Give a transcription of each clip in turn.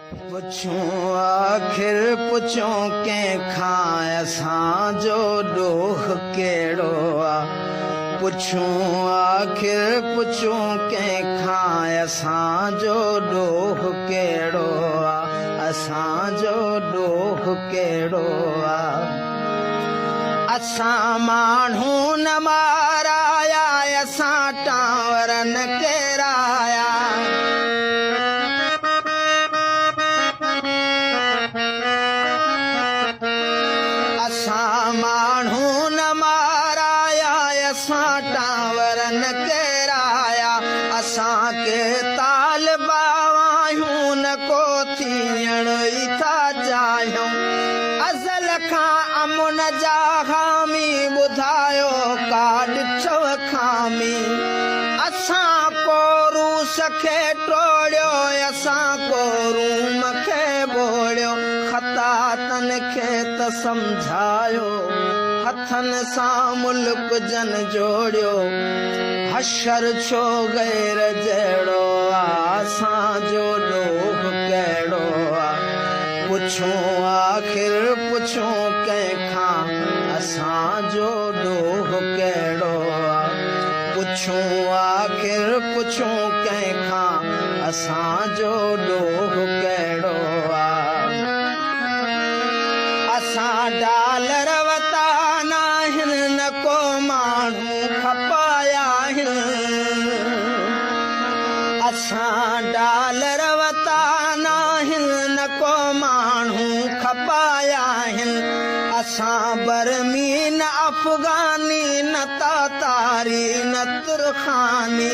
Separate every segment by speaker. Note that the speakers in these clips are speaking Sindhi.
Speaker 1: پڇون آخر پڇون ڪنهن کان اسان جو ڏوهه ڪهڙو آ. پڇون آخر پڇون ڪنهن کان اسان جو ڏوهه ڪهڙو آ. اسان جو ڏوهه ڪهڙو آ. اسان ماڻهو نه مارايا اسان ٽاور نه ڪيرايا. اسان ماڻهو نه مارايا اسان ٽاور نه ڪيرايا. اسان ڪي طالبا آهيون نه ڪو ٿيڻ ئي ٿا چاهيون. ازل کان امن جا حامي ٻڌايو ڪا ڏٺو خامي. اسان ڪو روس کي ٽوڙيو اسان ڪو روم کي ٻوڙيو. خطا تن کي ته سمجهايو هٿن سان ملڪ جن جوڙيو. حشر ڇو غير جهڙو آ اسان جو ڏوهه ڪهڙو آ. پڇون آخر پڇون ڪنهن کان اسان جو ڏوهه ڪهڙو آ. پڇون آخر پڇون ڪنهن کان اسان جو ڏوهه ڪهڙو آ. اسان ڊالر وتا ناهن نه ڪو ماڻهو کپايا آهن. اسان ڊالر وتا ناهن نه ڪو ماڻهو کپايا آهن. اسان برمي نه افغاني نه تاتاري نه ترخاني.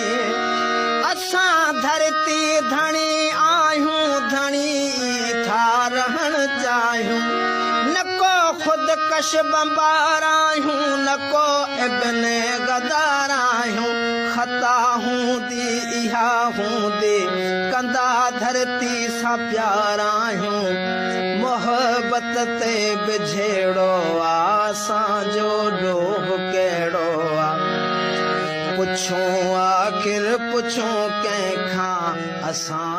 Speaker 1: اسان ڌرتي ڌڻي آهيون ڌڻي ئي ٿا رهڻ چاهيون. نه ڪو خودڪش بمبار آهيون نه ڪو ابن غدار آهيون. خطا هوندي اها هوندي ڪندا ڌرتي سان پيار آهيون. محبت تي به جهيڙو آ اسان جو ڏوهه ڪهڙو آ. پڇون آخر پڇون ڪنهن کان اسان.